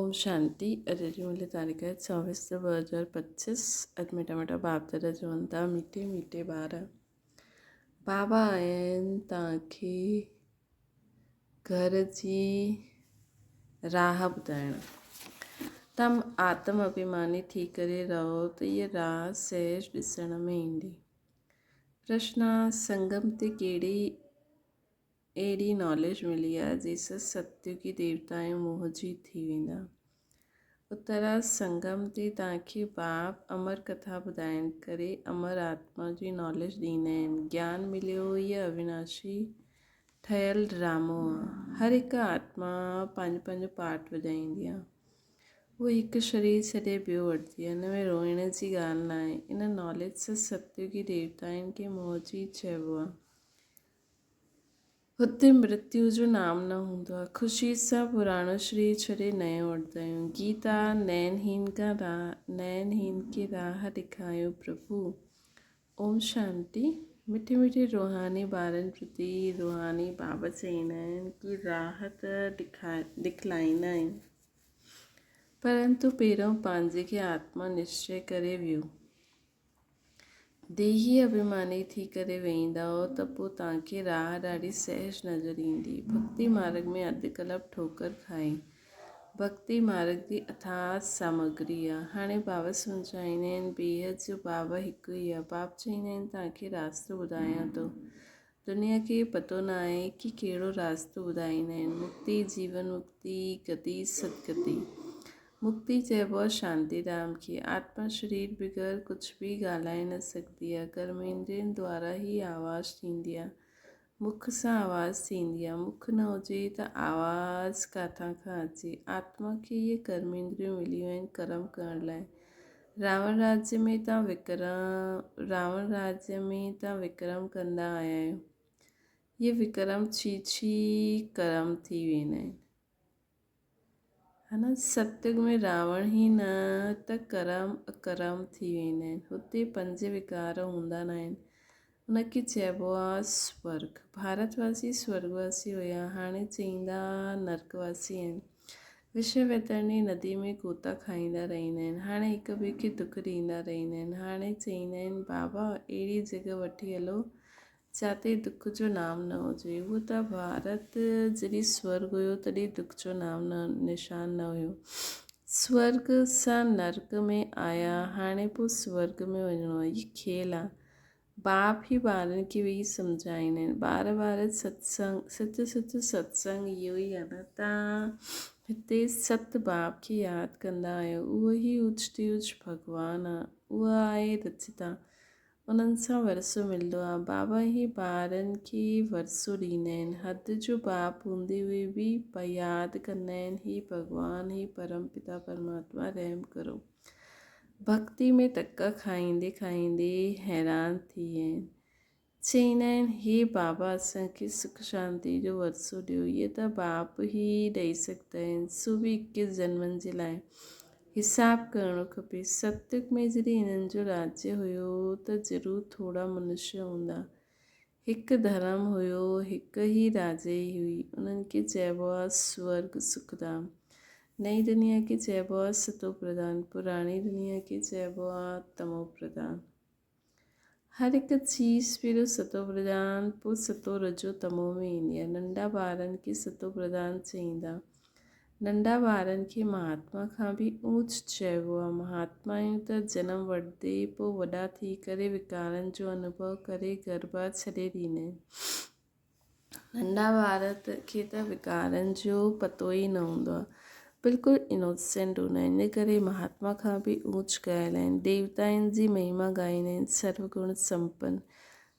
اوم شانتي اڄ جي ملي تاريخ آهي 24 ڏھ 2025 اڄ ميٺا ميٺا باپ دادا چون ٿا ميٺي ميٺي ٻار بابا آيا آهن توهان کي گهر جي راهه ٻڌائڻ تم آتم اڀيماني ٿي ڪري رهو ته هيء راهه سهج ڏسڻ ۾ ايندي پرشنا سنگم تي ڪهڙي اهڙي ناليج ملي آ جنهن سان ستيوگي ديوتائون موهجي ٿي ويندا. اترا سنگم تي توهان کي باپ امر ڪٿا ٻڌائڻ ڪري امر آتما جي ناليج ڏيندا آهن. گيان مليو هيء اويناشي ٺهيل ڊرامو آ. هر هڪ آتما پنهنجو پنهنجو پارٽ وڄائيندي آ. هوء هڪ شرير ڇڏي ٻيو وٺندي آ. ان ۾ روئڻ جي ڳالهه ناهي. ان ناليج سان ستيوگي ديوتائن کي موهجي چئبو آ. هتي مرتيو جو نام نه هوندو آهي. خوشيء سان پراڻو شرير ڇڏي نئون وٺندا آهيون. گيتا، نين هين کان راهه، نين هين کي راهه ڏيکايو پرڀو. اوم شانتي. مٺي مٺي روحاني ٻارن پرتي روحاني بابا چئيندا آهن ڪي راهه ته ڏکلائيندا آهن پرنتو پهريون پنهنجي کي آتما نشچي ڪري ويهو. ديهي اڀيماني ٿي ڪري ويهندؤ ته پوء توهان کي راهه ڏاڍي سهج نظر ايندي. ڀڳتي مارڳ ۾ اڌ ڪلپ ٺوڪر کائي. ڀڳتي مارڳ جي اٿاهه سامگري آ. هاڻي بابا سمجهائيندا آهن، بيحد جو بابا هڪ ئي آ. باپ چئيندا آهن، توهان کي راستو ٻڌايان ٿو. دنيا کي پتو ناهي ڪي ڪهڙو راستو ٻڌائيندا آهن. مڪتي، جيون مڪتي، گتي، ستگتي. مڪتي چئبو آهي شانتي ڌام کي. آتما شرير بغير ڪجهه به ڳالهائي نه سگهندي آهي. ڪرميندرين دوارا ئي آواز ٿيندي آهي. مک سان آواز ٿيندي آهي. مک نه هجي ته آواز ڪاٿان کان اچي. آتما کي اهي ڪرميندريون مليون آهن ڪرم ڪرڻ لاء. راوڻ راجيه ۾ تان وڪرم راوڻ راجيه ۾ تان وڪرم ڪندا آيا آهيو. اهي وڪرم ڇي ڇي ڪرم ٿي ويندا آهن. ها نه ستيگ ۾ راوڻ ئي نه ته ڪرم اڪرم ٿي ويندا آهن. هتي پنج وڪار هوندا ناهن. ان کي چئبو آ سورگ. ڀارت واسي سورگ واسي هيا، هاڻي چئيندا نرڪ واسي آهن. وشيه ويترڻي ندي ۾ غوطا کائيندا رهندا آهن. هاڻي هڪ ٻئي کي دک ڏيندا رهندا آهن. هاڻي چئيندا آهن بابا اهڙي جڳهه وٺي هلو جاتي دک جو نام نه هجي. اهو ته ڀارت جڏهن سورگ هيو تڏهن دک جو نام نه نشان نه هيو. سورگ سان نرڪ ۾ آيا هاڻي پوء سورگ ۾ وڃڻو آهي. هي کيل آهي. باپ ئي ٻارن کي ويهي سمجهائيندا آهن. ٻار ٻار ستسنگ سچ سچ ستسنگ اهو ئي آهي نه تان هتي ست باپ کي ياد ڪندا آهيو اهو ئي اوچ تي اوچ ڀڳوان آهي. اها آهي رچتا. انهن سان ورثو ملندو آهي. بابا هي ٻارن کي ورثو ڏيندا آهن. حد جو باپ هوندي هئي به ياد ڪندا آهن هي ڀڳوان هي پرم پتا پرماتما رحم ڪرو. ڀڳتي ۾ ڌڪا کائيندي کائيندي حيران ٿي ويا آهن. چئيندا آهن هي بابا اسان کي سک شانتي جو ورثو ڏيو. اهي ته باپ ئي ڏئي سگهندا آهن سو به اڪيس جنمن جي لاء. حساب ڪرڻو کپي. ستيگ ۾ جڏهن هنن جو راجيه هيو ته ضرور ٿورا منشيه هوندا. هڪ ڌرم هيو، هڪ ئي راجائي هئي. انهن کي چئبو آ سورڳ سکڌام. نئين دنيا کي چئبو آ ستو پرڌان. پراڻي دنيا کي چئبو آ تمو پرڌان. هر هڪ چيز پهريون ستو پرڌان پوء ستو رجو تمو ۾ ايندي آهي. ننڍا ٻارن کي ستو پرڌان چئيندا. ننڍا ٻارن کي مهاتما کان به اوچ چئبو آهي. مهاتمايون ته جنم وٺندي ئي پوء وڏا ٿي ڪري وڪارن جو انوڀو ڪري گهر بار ڇڏي ڏيندا آهن. ننڍا ٻار کي ته وڪارن جو پتو ئي نه هوندو آهي. بلڪل انوسينٽ هوندا آهن. ان ڪري مهاتما کان به اوچ ڳايل آهن. ديوتائن جي مهما ڳائيندا آهن. سرو گڻ سمپن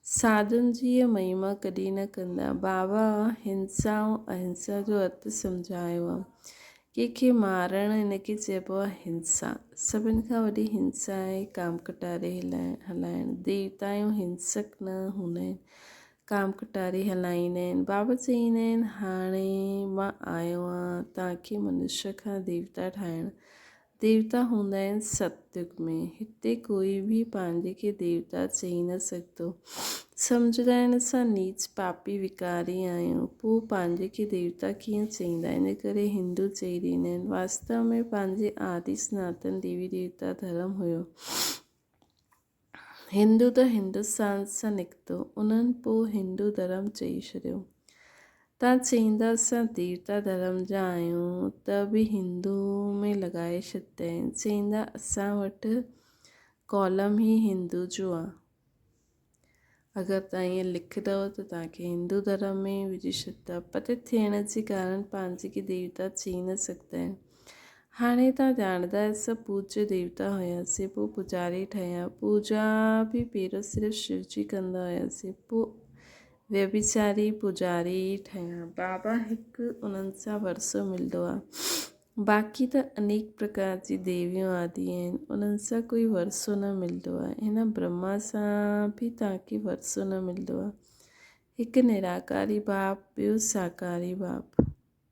ساڌن جي اها مهما ڪڏهن نه ڪندا. بابا هنسا ۽ اهنسا جو ارٿ سمجهايو آهي. ڪنهن کي مارڻ ان کي چئبو آهي هنسا. سڀن کان وڏي هنسا آهي ڪام ڪٽاري هلائڻ. ديوتائون هنسڪ نه هوندا آهن. ڪام ڪٽاري هلائيندا آهن. بابا چئيندا آهن، هاڻي مان آيو آهيان توهان کي منشيه کان ديوتا ٺاهڻ. ديوتا هوندا آهن ستيگ ۾. هتي ڪوئي به پنهنجي کي ديوتا چئي نه سگهندو. سمجهندا آهن اسان نيچ پاپي وڪاري آهيون، پوء پنهنجي کي ديوتا ڪيئن چئيندا؟ ان ڪري هندو چئي ڏيندا آهن. واستو ۾ پنهنجي آدي سناتن ديوي ديوتا ڌرم هيو. هندو ته هندستان سان نڪتو، انهن پوء هندو ڌرم چئي ڇڏيو. تان چئيندا اسان ديوتا ڌرم جا آهيون ته به هندو ۾ لڳائي ڇڏيندا آهن. چئيندا اسان وٽ ڪالم ئي هندو جو آ. اگر تان ائين لکندؤ ته تان کي هندو ڌرم ۾ وجهي ڇڏيندا. پتيت ٿيڻ جي ڪارڻ پنهنجي کي ديوتا چئي نه سگهندا آهن. هاڻي تان ڄاڻندا آهيو سڀ پوڄيه ديوتا هياسين، پوء پوڄاري ٺهيا. پوڄا به پهريون صرف شو جي ڪندا هياسين، پوء ويڀچاري پوڄاري ٺهيا. بابا هڪ انهن سان ورثو ملندو آهي. باقي ته انيڪ پرڪار جي ديويون آدي آهن، انهن سان ڪوئي ورثو نه ملندو آهي. هن برهما سان به توهان کي ورثو نه ملندو آهي. هڪ نراڪاري باپ، ٻيو ساڪاري باپ.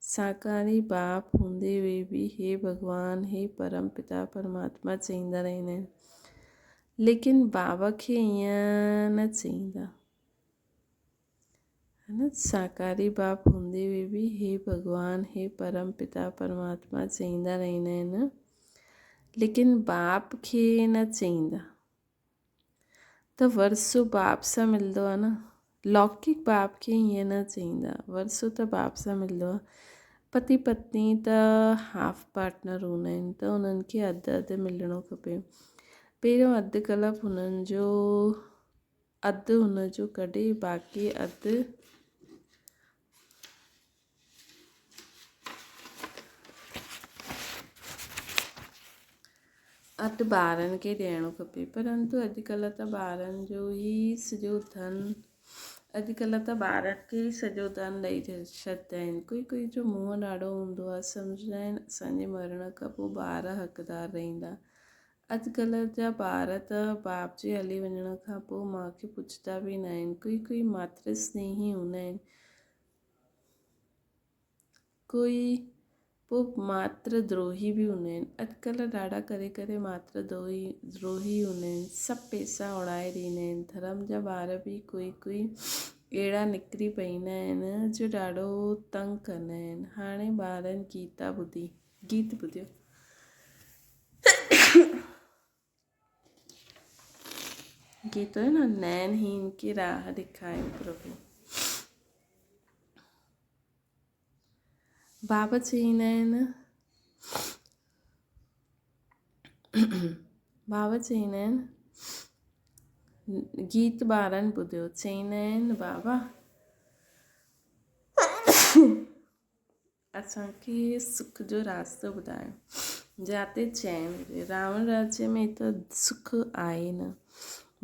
ساڪاري باپ هوندي هوئي به هي ڀڳوان، هي پرم پتا پرماتما چئيندا رهندا آهن. ليڪن بابا کي ائين نه چئيندا. ها نه ساڪاري باپ هوندي هوئي به هي ڀڳوان، هي پرم پتا پرماتما چئيندا رهندا آهن. ليڪن باپ کي نه چئيندا. ته ورثو باپ سان ملندو آهي نه. لوڪڪ باپ کي ائين نه چئيندا. ورثو ته باپ سان ملندو آهي. پتي پتني ته هاف پارٽنر هوندا آهن ته انهن کي اڌ اڌ ملڻو کپي. پهريون اڌ ڪلپ هنن جو اڌ هن جو ڪڍي باقي اڌ اڌ ٻارن کي ڏيڻو کپي پرنتو اڄڪلهه ته ٻارن جو ئي سڄو ڌن اڄڪلهه ته ٻارن کي ئي سڄو ڌن ڏئي ڇڏيندا آهن ڪوئي ڪوئي جو منهن ڏاڍو هوندو آهي سمجهندا آهن اسانجي مرڻ کان پوء ٻار حقدار رهندا اڄڪلهه جا ٻار ته باپ جي هلي وڃڻ کان پوء ماء کي پڇندا به ناهن ڪوئي ڪوئي ماتر سنيهي هوندا آهن ڪوئي پوء ماتر دروهي به هوندا آهن. اڄڪلهه ڏاڍا ڪري ڪري ماتر دروهي هوندا آهن. سڀ پئسا اڙائي ڏيندا آهن. ڌرم جا ٻار به ڪوئي ڪوئي اهڙا نڪري پئيندا آهن جو ڏاڍو تنگ ڪندا آهن. هاڻي ٻارن گيتا ٻڌي گيت ٻڌيو. گيت هيو نه نين هين ڪي راهه ڏيکايو پرڀو. بابا چئيندا آهن بابا چئيندا آهن گيت ٻارن ٻڌيو چئيندا آهن بابا اسان کي سک جو راستو ٻڌايو، جاتي چين هجي. راوڻ راجيه ۾ ته سک آهي نه.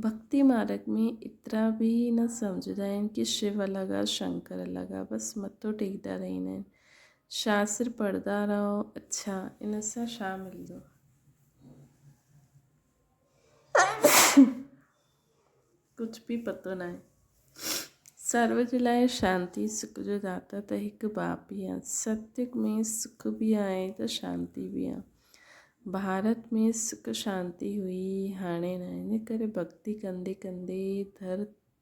ڀڳتي مارڳ ۾ ايترا به نه سمجهندا آهن ڪي شو الڳ آ شنڪر الڳ آ، بس مٿو ٽيڪدا رهندا آهن. شاستر پڙهندا رهو، اڇا ان سان ڇا ملندو؟ ڪجهه به پتو ناهي. سرو جي لاء شانتي سک جو داتا ته هڪ باپ ئي آهي. ستيگ ۾ سک به آهي ته شانتي به آهي. ڀارت ۾ سک شانتي هئي هاڻي ناهي. ان ڪري ڀڳتي ڪندي ڪندي در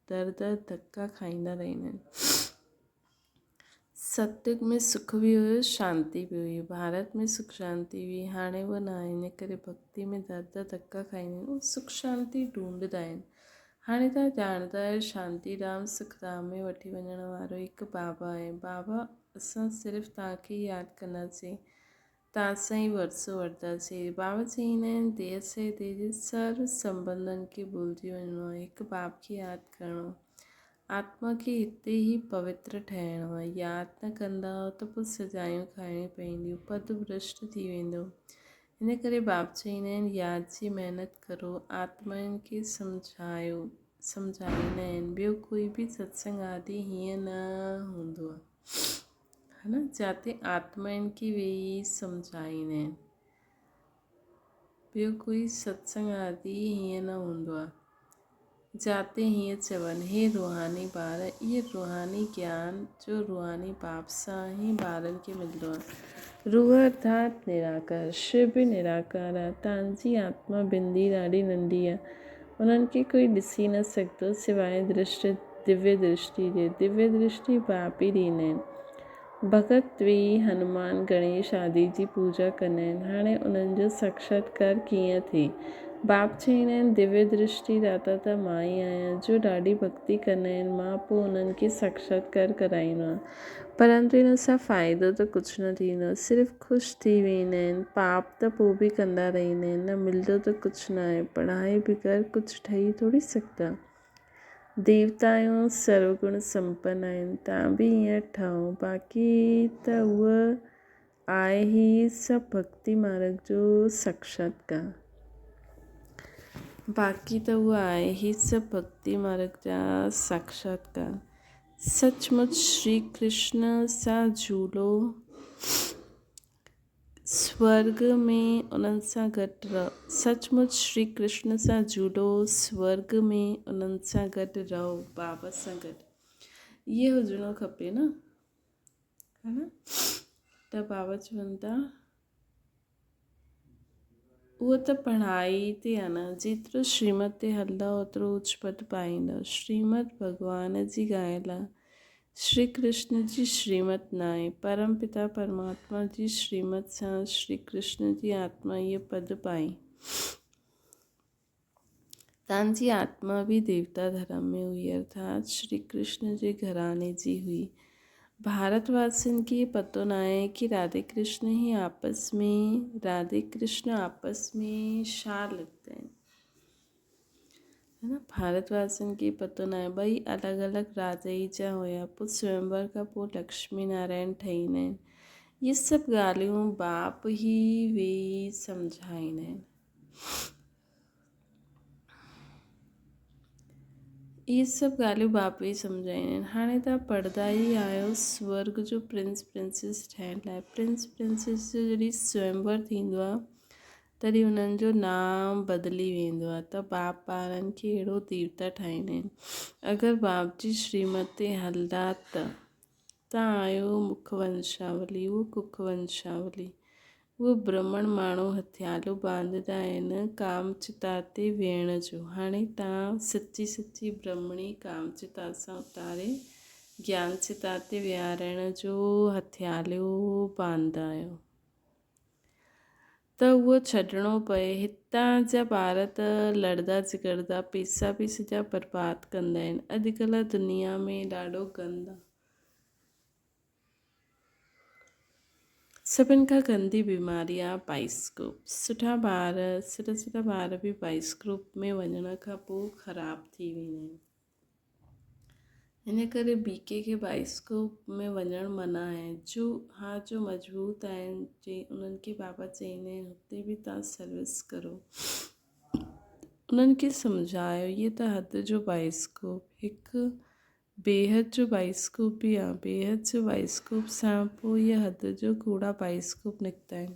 در ڌڪا کائيندا رهندا آهن. ستيگ ۾ سک به هيو شانتي به هئي. ڀارت ۾ سک شانتي هئي هاڻي اها نه آهي ان ڪري ڀڳتي ۾ در در ڌڪا کائيندا آهن اهي سک شانتي ڍونڍدا آهن. هاڻي توهان ڄاڻندا آهيو شانتي ڌام سک ڌام ۾ وٺي وڃڻ وارو هڪ بابا آهي. بابا اسان صرف توهان کي ئي ياد ڪنداسين. توهان سان ئي ورثو وٺنداسين. بابا چئيندا آهن ديهه سي ديهه جي سرو سنٻنڌن کي ڀلجي وڃڻو آهي. هڪ باپ کي ياد ڪرڻو آهي. آتما کي هتي ئي پوتر ٺهڻو آهي. ياد نه ڪندؤ ته پوء سزايون کائڻيون پونديون، پد ڀرشٽ ٿي ويندو. ان ڪري باپ چئيندا آهن، ياد جي محنت ڪرو، آتمائن کي سمجهايو، سمجهائيندا آهن. ٻيو ڪوئي به ستسنگ آدي هيئن نه هوندو آهي. ها نه، جاتي آتمائن کي ويهي سمجهائيندا آهن. ٻيو ڪوئي ستسنگ آدي هيئن نه هوندو آهي. جاتي هيئن چون، هي روحاني ٻار! اهي روحاني گيان جو روحاني باپ سان ئي ٻارن کي ملندو آهي. روح ارٿات نراڪار، شو به نراڪار آ. تان جي آتما بندي ڏاڍي ننڍي آ. انهن کي ڪوئي ڏسي نه سگهندو سواء درشٽ دويه درشٽي جي. دويه درشٽي باپ ئي ڏيندا آهن. ڀڳت ويهي هنومان، گڻيش آدي جي پوڄا ڪندا آهن. هاڻي انهن جو ساکشاتڪار ڪيئن ٿئي؟ باپ چئيندا آهن، دويه درشٽي داتا ته مان ئي آهيان، جو ڏاڍي ڀڳتي ڪندا آهن، مان پوء انهن کي ساکشاتڪار ڪرائيندو آهيان. پرنتو ان سان فائدو ته ڪجهه نه ٿيندو، صرف خوش ٿي ويندا آهن، پاپ ته پوء به ڪندا رهندا آهن، نه ملندو ته ڪجهه ناهي، پڙهائي بغير ڪجهه ٺهي ٿوري سگهندا. ديوتا آهيون، سروگڻ سمپن آهن، تان به ائين ٺهو، باقي ته اهو آهي ئي سڀ ڀڳتي مارڳ جو ساکشاتڪار. باقي ته اهو آهي ئي سڀ ڀڳتي مارڳ جا ساکشاتڪار. سچ مچ شري ڪرشن سان جهولو سورڳ ۾ انهن سان گڏ رهو. سچ مچ شري ڪرشن سان جهولو سورڳ ۾ انهن سان گڏ رهو بابا سان گڏ اهي هجڻو کپي نه ها نه ته بابا چون ٿا اهو ته پڙهائي تي آ نه جيترو شريمت تي هلندؤ اوترو اوچ پد پائيندؤ شريمت ڀڳوان جي ڳايل آ شري ڪرشن جي شريمت ناهي پرم پتا پرماتما جي شريمت سان شري ڪرشن جي آتما اهي پد پائي تان جي آتما به ديوتا ڌرم ۾ هئي ارٿات شري ڪرشن جي گهراڻي جي هئي. ڀارت واسين کي هي پتو ناهي ڪي راڌي ڪرشن هي آپس ۾ راڌي ڪرشن آپس ۾ شا لڳتا آهن. هي نه ڀارت واسين کي پتو ناهي ٻئي الڳ الڳ راجائي جا هيا پوء سويمور کان پوء لڪشمي نارائڻ ٺهيندا آهن. اهي سڀ ڳالهيون باپ ئي ويهي سمجهائيندا آهن. اهي سڀ ڳالهيون باپ ئي سمجهايون آهن. هاڻي توهان پڙهندا ئي آهيو سورڳ جو پرنس پرنسيس ٺهڻ لاء پرنس پرنسيس جو جڏهن سوئمور ٿيندو آهي تڏهن انهن جو نام بدلي ويندو آهي ته باپ ٻارن کي اهڙو ديوتا ٺاهيندا آهن اگر باپ جي شريمت تي هلندا ته توهان آهيو مک ونشاولي، اهو ڪک ونشاولي. اهو برهمڻ ماڻهو هٿيالو ٻانڌندا آهن ڪام چتا تي ويهڻ جو. هاڻي توهان سچي سچي برهمڻي ڪام چتا سان اتاري گيان چتا تي ويهارڻ جو هٿيالو ٻانڌندا آهيو. ته اهو ڇڏڻو پئي. هتان جا ٻار ته لڙدا جهڳڙدا پيسا به سڄا برباد ڪندا آهن. اڄڪلهه دنيا ۾ ڏاڍو گند آ. سڀن کان گندي بيماري آ بائسڪوپ. سٺا ٻار، سٺا سٺا ٻار به بائسڪوپ ۾ وڃڻ کان پوء خراب ٿي ويندا آهن. ان ڪري بي ڪي کي بائسڪوپ ۾ وڃڻ منع آهي. جو ها جو مضبوط آهن جي انهن کي بابا چئيندا آهن هتي به توهان سروس ڪرو. انهن کي سمجهايو هي ته حد جو بائسڪوپ هڪ بيحد جو بائسڪوپ به آهي. بيحد جو بائسڪوپ سان پوء هي حد جو ڪوڙا بائسڪوپ نڪتا آهن.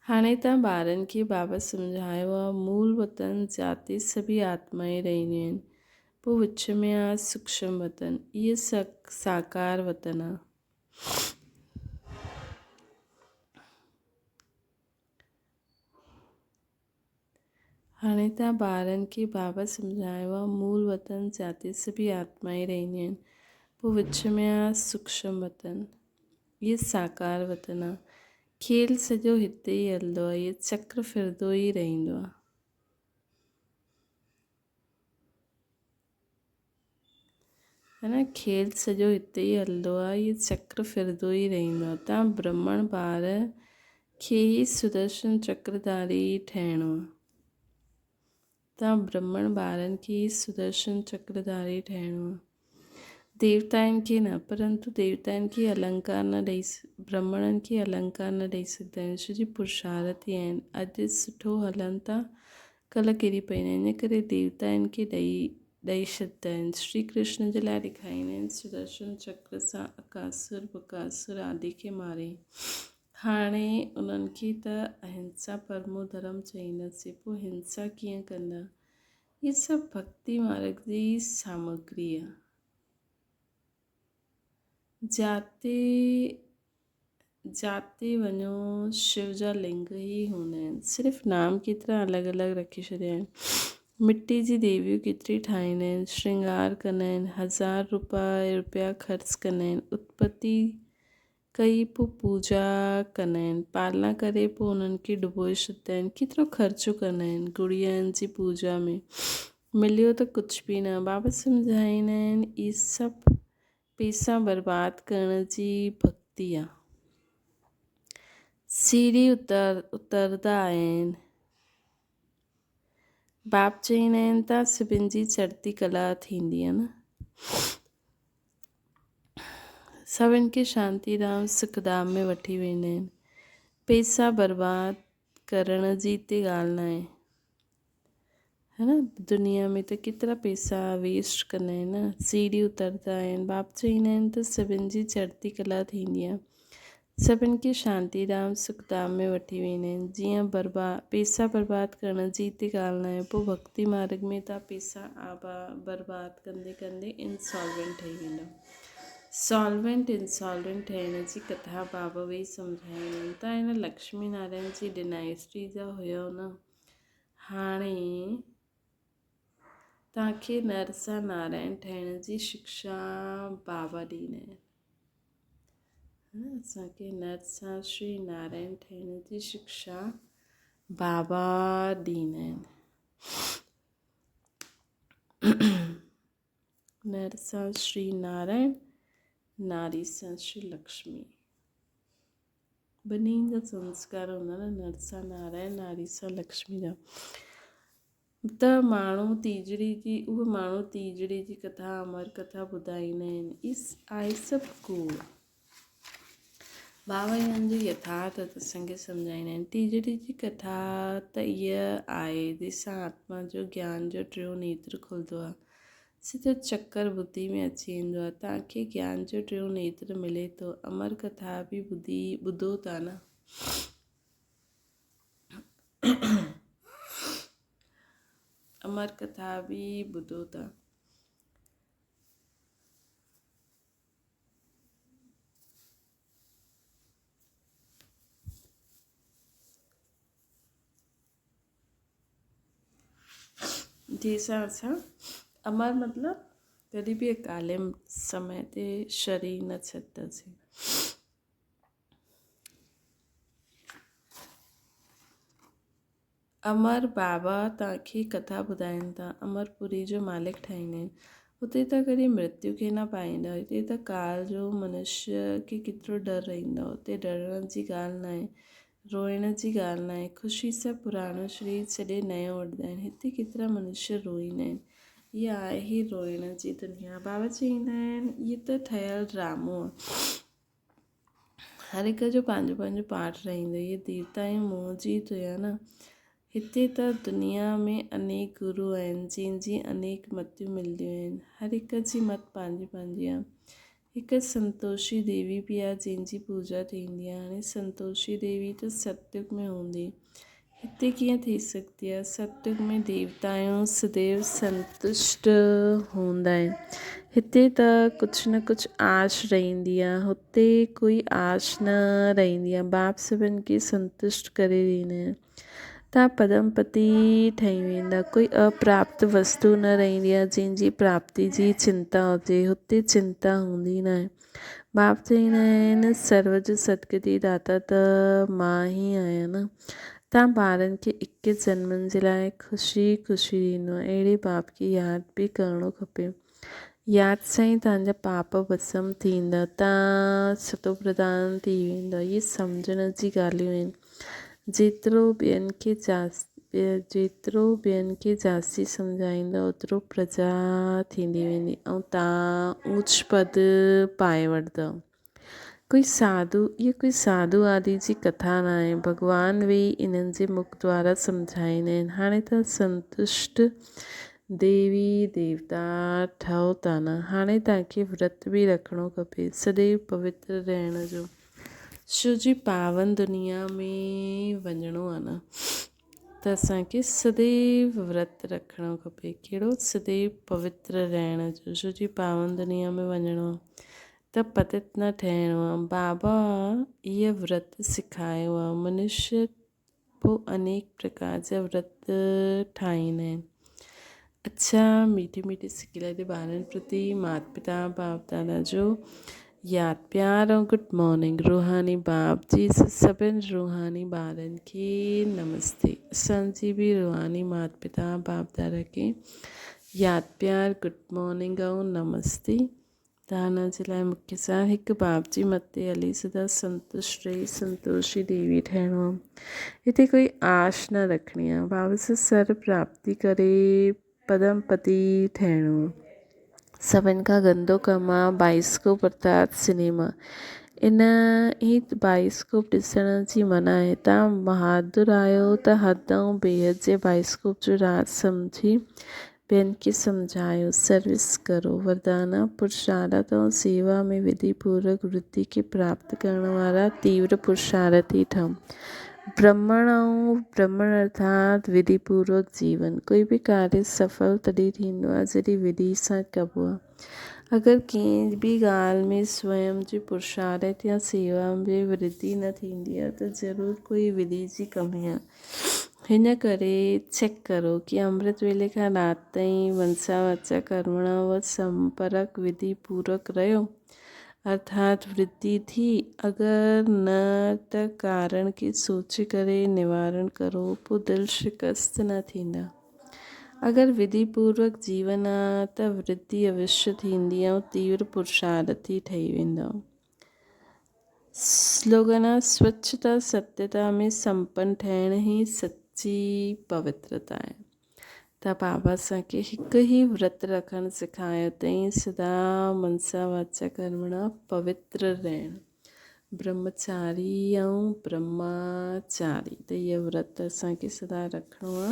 هاڻي توهان ٻارن کي بابت سمجهايو آ، مول وطن جاتي سڀيئي آتمائين رهنديون آهن، پوء وچ ۾ آ سوڪشم وطن، اهي ساڪار وطن آ. هاڻي توهان ٻارن کي بابت سمجهايو آ، مول وطن جاتي سڀيئي آتمائين رهنديون آهن، پوء وچ ۾ آ سوڪشم وطن، اهي ساڪار وطن آ. کيل سڄو هتي ئي هلندو آ، اهي چڪر ڦرندو ئي رهندو آ. ها نه کيل سڄو هتي ئي هلندو آ، اهي چڪر ڦرندو ئي رهندو آ. توهان برهمڻ ٻار کي ئي سدرشن چڪرڌاري ٺهڻو آ. توهان برهمڻ ٻارن کي ئي سدرشن چڪرڌاري ٺهڻو آ. ديوتائن کي نه، پرنتو ديوتائن کي النڪار نه ڏئي برهمڻن کي النڪار نه ڏئي سگهندا آهيون، ڇو جي پرشارٿي آهن. اڄ سٺو هلن ٿا، ڪلهه ڪري پئيندا آهن، ان ڪري ديوتائن کي ڏئي ڏئي ڇڏدا آهن. شري ڪرشن جي لاء ڏيکاريندا آهن، سدرشن چڪر سان اڪاسر، بڪاسر آدي کي ماري. هاڻي انهن کي ته اهنسا پرمو ڌرم چئينداسين، پوء هنسا ڪيئن ڪندا؟ هي سڀ ڀڳتي مارڳ جي سامگري آهي. جاتي جاتي وڃو شو جا لنگ ئي هوندا آهن. صرف نام ڪيترا الڳ الڳ رکي ڇڏيا آهن. مٽي جي ديويون ڪيتري ٺاهيندا آهن، شرنگار ڪندا آهن، هزار روپيا خرچ ڪندا آهن، اتپتي ڪئي پوء پوڄا ڪندا آهن، پالنا ڪري پوء انهن کي ڊبوئي ڇڏيندا آهن، ڪيترو خرچو ڪندا آهن گڙين جي پوڄا ۾، مليو ته ڪجهه به نه. بابا سمجهائيندا آهن اهي سڀ پيسا برباد ڪرڻ جي ڀڳتي آ. سيڙهي اترندا آهن. باپ چئيندا آهن ته سڀن جي چڙهتي ڪلا ٿيندي آ نه. سڀن کي شانتي ڌام سک ڌام ۾ وٺي ويندا آهن. پيسا برباد ڪرڻ جي هتي ڳالهه ناهي. ها نه دنيا ۾ ته ڪيترا پيسا ويسٽ ڪندا آهن نه سيڙهي اتردا آهن باپ چئيندا آهن ته سڀن جي چڙهتي ڪلا ٿيندي آهي سڀن کي شانتي ڌام سک ڌام ۾ وٺي ويندا آهن جيئن بربا پيسا برباد ڪرڻ جي هتي ڳالهه ناهي پوء ڀڳتي مارگ ۾ ته پيسا آبا برباد ڪندي ڪندي انسالوينٽ ٺهي ويندا سالوينٽ انسالوينٽ ٺهڻ جي ڪٿا بابا ويهي سمجهائيندا آهن ته هن لڪشمي نارائڻ جي ڊنائسٽي جا هيو نه هاڻي توهان کي نر سان نارائڻ ٺهڻ جي شڪشا بابا ڏيندا آهن. اسان کي نر سان شري نارائڻ ٺهڻ جي شڪشا بابا ڏيندا آهن. نر سان شري نارائڻ، ناري سان شري لڪشمي. ٻنهي جا سنسڪار هوندا نه نر سان نارائڻ ناري سان لڪشمي جا ته ماڻهو تيجڙي جي اهي ماڻهو تيجڙي جي ڪٿا امر ڪٿا ٻڌائيندا آهن اس آهي سڀ ڪوڙ بابا جن جو يٿارٿ اسان کي سمجهائيندا آهن تيجڙي جي ڪٿا ته اها آهي جنهن سان آتما جو گيان جو ٽيون نيتر کلندو آهي سڌو چڪر ٻڌي ۾ اچي ويندو آهي. توهان کي گيان جو ٽيون نيتر ملي ٿو. امر ڪٿا به ٻڌي ٻڌو ٿا نه. امر ڪٿا به ٻڌو ٿا. جنهن سان اسان امر مطلب ڪڏهن به اڪالي سمي تي شرير نه ڇڏنداسين. امر بابا توهان کي ڪٿا ٻڌائين ٿا. امر پوري جو مالڪ ٺاهيندا آهن. هتي ته ڪڏهن مرتيو کي نه پائيندا. هتي ته ڪال جو منشيه کي ڪيترو ڊر رهندو. هتي ڊرڻ جي ڳالهه ناهي. روئڻ جي ڳالهه ناهي. خوشي سان پراڻو شرير ڇڏي نئون وٺندا آهن. هتي ڪيترا منشيه روئيندا آهن. اها آهي ئي روئڻ جي دنيا. بابا چئيندا آهن، هيء ته ٺهيل ڊرامو آهي. هر هڪ جو پنهنجو پنهنجو پارٽ رهندو. هيء ديوتا ۽ موهه جي دنيا نه. هتي ته دنيا ۾ انيڪ گرو آهن، جن جي انيڪ متيون ملنديون آهن. هر هڪ جي مت پنهنجي پنهنجي آهي. هڪ سنتوشي ديوي به آهي، جنهن جي پوڄا ٿيندي آهي. هاڻي سنتوشي ديوي ته ستيگ ۾ هوندي. هتي ڪيئن ٿي سگهندي آهي؟ ستيگ ۾ ديوتائون سديو سنتشٽ هوندا آهن. هتي ته ڪجهه نه ڪجهه آش رهندي آهي. هتي ڪوئي آش نه رهندي آهي. باپ سڀن کي سنتشٽ ڪري ڏيندا آهن. تان پدم پتي ٺهي ويندا. ڪوئي اپراپت وستو نه رهندي آهي، جنهن جي پراپتي جي چنتا هجي. هتي چنتا هوندي ناهي. باپ چئيندا آهن، سرو جو سدگتي داتا ته مان ئي آهيان نه. تان ٻارن کي اڪيس جنمن جي لاء خوشي ئي خوشي ڏيندو آهيان. اهڙي باپ کي ياد به ڪرڻو کپي. ياد سان ئي توهان جا پاپ ڀسم ٿيندا، توهان ستوپرڌان ٿي ويندا. اهي سمجهڻ جي ڳالهيون آهن. جيترو ٻين کي جيترو ٻين کي جاستي سمجهائيندا اوترو پرجا ٿيندي ويندي ۽ توهان اوچ پد پائي وٺندؤ. ڪوئي ساڌو اها ڪوئي ساڌو آدي جي ڪٿا ناهي. ڀڳوان ويهي انهن جي مک دوارا سمجهائيندا آهن. هاڻي توهان سنتشٽ ديوي ديوتا ٺهو ٿا نه. هاڻي توهان کي ورت به رکڻو کپي سديو پوتر رهڻ جو. شو جي پاون دنيا ۾ وڃڻو آهي نه ته اسان کي سديو ورت رکڻو کپي. ڪهڙو؟ سديو پوتر رهڻ جو. شو جي پاون دنيا ۾ وڃڻو آهي. ته پتت نه ٺهڻو آ. بابا اهي ورت سکايو آ. منشيه پوء انيڪ پرڪار جا ورت ٺاهيندا آهن. اڇا ميٺي ميٺي سڪيلڌي ٻارن پرتي مات پتا باپ دادا جو ياد پيار ۽ گڊ مارننگ روحاني باپ جي سڀن روحاني ٻارن کي نمستي اسان جي به روحاني مات پتا باپ دادا کي ياد پيار گڊ مارننگ ۽ نمستي دانا جي لاء مکيه سان هڪ باپ جي مت تي هلي سدا سنتشٽ رهي سنتوشي ديوي ٺهڻو آ. هتي ڪوئي آش نه رکڻي آ. بابا سان سر پراپتي ڪري پدم پتي ٺهڻو آ. سڀن کان گندو ڪم آ بائسڪوپ ارٿات سئنيما. ان هي بائسڪوپ ڏسڻ جي منع آهي. توهان بهادر آهيو ته حد ۽ بيحد جي بائسڪوپ جو راز سمجهي ٻين کي سمجهايو، سروس ڪرو. وردانا، پرشارٿ ۽ سيوا ۾ وڌي پوروڪ ورڌي کي پراپت ڪرڻ وارا تيور پرشارٿي ٺهو. برهمڻ ۽ برهمڻ ارٿات وڌي پوروڪ جيون. ڪوئي به ڪاريه سڦل تڏهن ٿيندو آهي جڏهن وڌي سان ڪبو آهي. اگر ڪنهن به ڳالهه ۾ سويم جي پرشارٿ يا سيوا ۾ ورڌي نه ٿيندي آهي ته ضرور ڪوئي وڌي جي ڪمي آهي. هن ڪري چيڪ ڪرو ڪي امرت ويلي کان رات تائين منسا واچا ڪرمڻا و سمپرڪ وڌي پورڪ رهيو ارٿات ورڌي ٿي اگر نه ته ڪارڻ کي سوچي ڪري نوارڻ ڪرو پو دل شڪست نه ٿيندا اگر وڌي پورڪ جيون آ ته ورڌي اوشيه ٿيندي ۽ تيور پرشارٿي ٺهي ويندؤ. سلوگن آ سوڇتا ستيتا ۾ سمپن ٺهڻ ئي سچي پوترتا آهي. ته بابا اسان کي هڪ ئي ورت رکڻ سکايو اٿئي سدا منسا واچا ڪرمڻا پوتر رهڻ برهمچاري ۽ برهماچاري ته اهو ورت اسان کي سدا رکڻو آ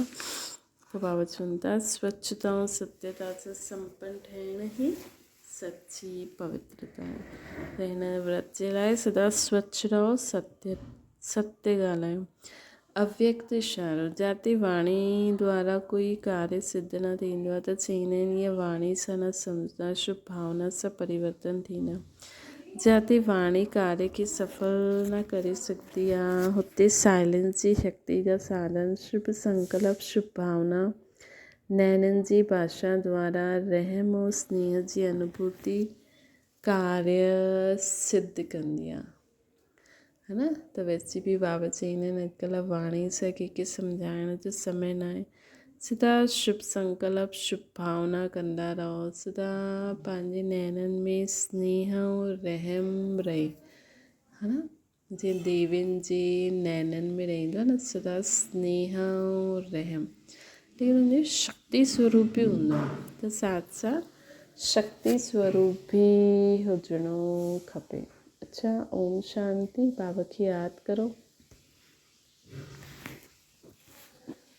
ته بابا چون ٿا سوڇتا ۽ ستيتا سان سمپن ٺهڻ ئي سچي پوترتا آهي ته هن ورت جي لاء سدا سوڇ رهو ستيه ستيه ڳالهايو. اويڪت اشارو، جاتي واڻي دوارا ڪوئي ڪاريه سڌ نه ٿيندو آهي ته چئيندا آهن اها واڻي سان نه سمجهندا شڀ ڀاونا سان پريورتن ٿيندا. جاتي واڻي ڪاريه کي سڦل نه ڪري سگهندي آ هتي سائلنس جي شڪتي جا ساڌن شڀ سنڪلپ شڀ ڀاونا نينن جي ڀاشا دوارا رحم ۽ سنيهه جي انوڀوتي ڪاريه سڌ ڪندي آ. ها نه ته ويسي به بابا چئيندا آهن اڄڪلهه واڻي سان ڪنهن کي سمجهائڻ جو سمي ناهي سدا شڀ سنڪلپ شڀ ڀاونا ڪندا رهو سدا پنهنجي نينن ۾ سنيهه ۽ رحم رهي ها نه جيئن ديوين جي نينن ۾ رهندو آهي نه سدا سنيهه ۽ رحم ليڪن ان جو شڪتي سوروپ به هوندو آهي ته ساٿ ساٿ شڪتي سوروپ به هجڻو کپي. اڇا اوم شانتي بابا کي ياد ڪرو.